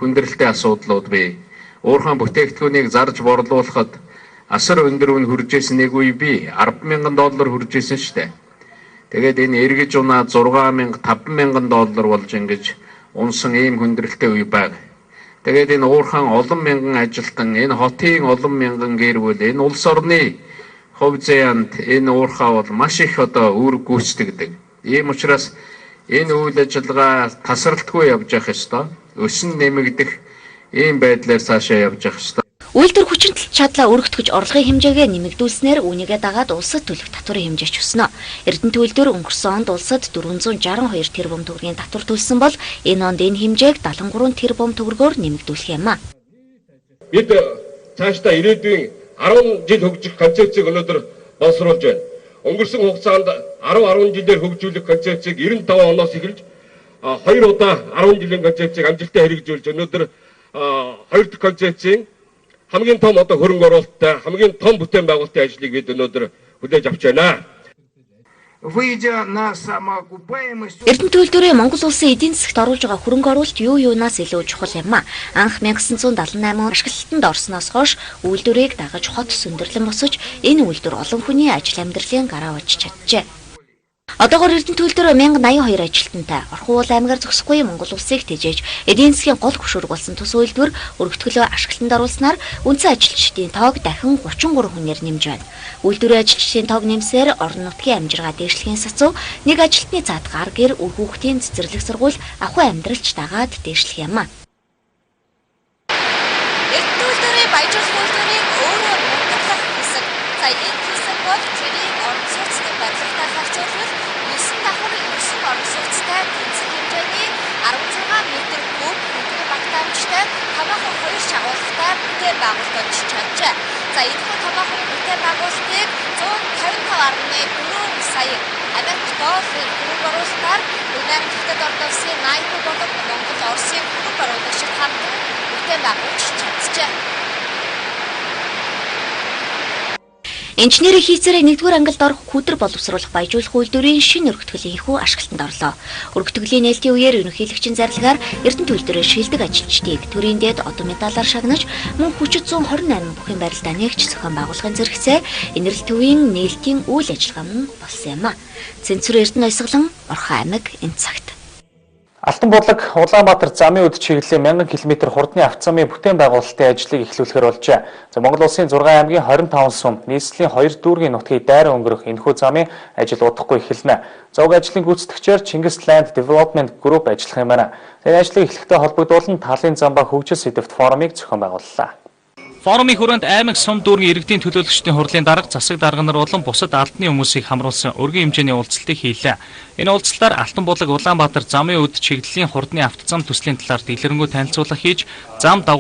Хүндрэлтэй асуудлууд бий. Уурхайн бүтээгдэхүүнийг зарж борлуулахад асар өндөр үн хүрж исэн нэг үе бий. 10,000 доллар хүрж исэн шүү дээ. Тэгээд энэ эргэж унаа 6,000 5,000 доллар болж ингэж унсан ийм хүндрэлтэй үе баг. Тэгээд энэ уурхайн олон мянган ажилтан, энэ хотын олон мянган гэр бүл, энэ улс орны хувь заяанд энэ уурхай бол маш их одоо үүрэг гүйцэтгэдэг. Ийм учраас энэ үйл ажиллагаа тасралтгүй явж явах ёстой. Өсөн нэмэгдэх ийм байдлаар цаашаа явж явах ёстой. Үйлдвэр хүчин чадлаа өргөтгөж орлогын хэмжээгээ нэмэгдүүлснээр үүнийгээ дагаад улсад төлөх татварын хэмжээ ч өснө. Эрдэнэт үйлдвэр өнгөрсөн онд улсад 462 тэрбум төгрөгийн татвар төлсөн бол энэ онд энэ хэмжээг 73 тэрбум төгрөгөөр нэмэгдүүлэх юм а. Бид цаашдаа ирээдүйн 10 жил хөгжих концепцийг өнөөдөр боловсруулж байна. Өнгөрсөн хугацаанд 10 10 жилээр хөгжүүлэх концепцийг 95 оноос эхэлж хоёр удаа 10 жилийн концепцийг амжилттай хэрэгжүүлж өнөөдөр хоёр дахь концепцийн хамгийн том одоо хөрөнгө оруулалттай хамгийн том бүтээн байгуулалтын ажлыг бид өнөөдөр хүлээж авч байна. Выйдя на самоокупаемость. Эрдэнэт үйлдвэрийн Монгол улсын эдийн засагт оруулж байгаа хөрөнгө оруулалт юу юунаас илүү чухал юм а. Анх 1978 он ашиглалтанд орсноос хойш үйлдвэрийг дагаж хот сөндөрлөн босож энэ үйлдвэр олон хүний ажил амьдралын гараа болж чаджээ. Одоогоор Эрдэнэт үйлдвэр 1082 ажилтнтай. Орхон уул аймгаар зогсохгүй Монгол улсыг тэжээж эдийн засгийн гол хөшүүрэг болсон тус үйлдвэр өргөтгөлөө ашиглалтанд оруулснаар үндсэн ажилчдын тоог дахин 33 хүнээр нэмж байна. Үйлдвэрийн ажилчдын тоог нэмсээр орон нутгийн амжиргаа дээшлэхийн сацуу нэг ажилтны цаад гар гэр үр хүүхдийн цэцэрлэг сургууль ахуй амьдралч дагаад дээшлэх юм а. Эрдэнэт үйлдвэрийн баяжуулах үйлдвэрийн өөрөө мундаглах хэсэг. За, энэ хэсэг бол жирийн орон сууцны барилгатай харьцуулбал 9 давхар 9 орон сууцтай тэнцэх хэмжээний 16 м куб хөдөлгөөн багтаамжтай томоохон хоёр шагуулгатай бүтээн байгуулалт болж чаджээ. За, энэхүү томоохон бүтээн байгуулалтыг 155.4 сая Америк долларын хөрөнгө оруулалтаар Бүгд Хятад орон улсын Найко болон Монгол Оросын хөрөнгө оруулагчид хамтран бүтээн байгуулж чаджээ. Инженерийн хийцээрээ 1-р ангилд орох күдэр боловсруулах баяжуулах үйлдвэрийн шинэ өргөтгөл энхүү ашиглалтанд орлоо. Өргөтгөлийн нээлтийн үеэр ерөнхийлөгчийн зарлагаар Эрдэнэт үйлдвэрээр шилдэг ажилчдыг төрийн дээд одоо медалаар шагнаж мөн хүчит 128 бүхэн барилдаа нэгч зохион байгуулахын зэрэгцээ Энэрэл төвийн нээлтийн үйл ажиллагаа мөн болсон юм а. Цэнцүр Эрдэнэ Ойсголон, Орхон аймаг, энэ цагт. Алтан бодлог Улаанбаатар замын үд чиглэлийн 1000 км хурдны автозамын бүтээн байгуулалтын ажлыг эхлүүлэхээр болжээ. За, Монгол улсын 6 аймгийн 25 сум, нийслэлийн 2 дүүргийн нутгийг дайран өнгөрөх энэхүү замын ажил удахгүй эхэлнэ. За, уг ажлын гүйцэтгэгчээр Чингис Land Development Group ажиллах юм байна. Энэ ажлыг эхлэхдээ холбогдуулан талын зам ба хөгжил сэдэвт форумыг зохион байгууллаа. Форумын хүрээнд аймаг сум дүүргийн иргэдийн төлөөлөгчдийн хурлын дарга, засаг дарга нар болон бусад албаны хүмүүсийг хамруулсан өргөн хэмжээний уулзалтыг хийлээ. Энэ уулзалтаар Алтан булаг Улаанбаатар замын үд чиглэлийн хурдны автозам төслийн талаар дэлгэрэнгүй танилцуулга хийж, зам дагуу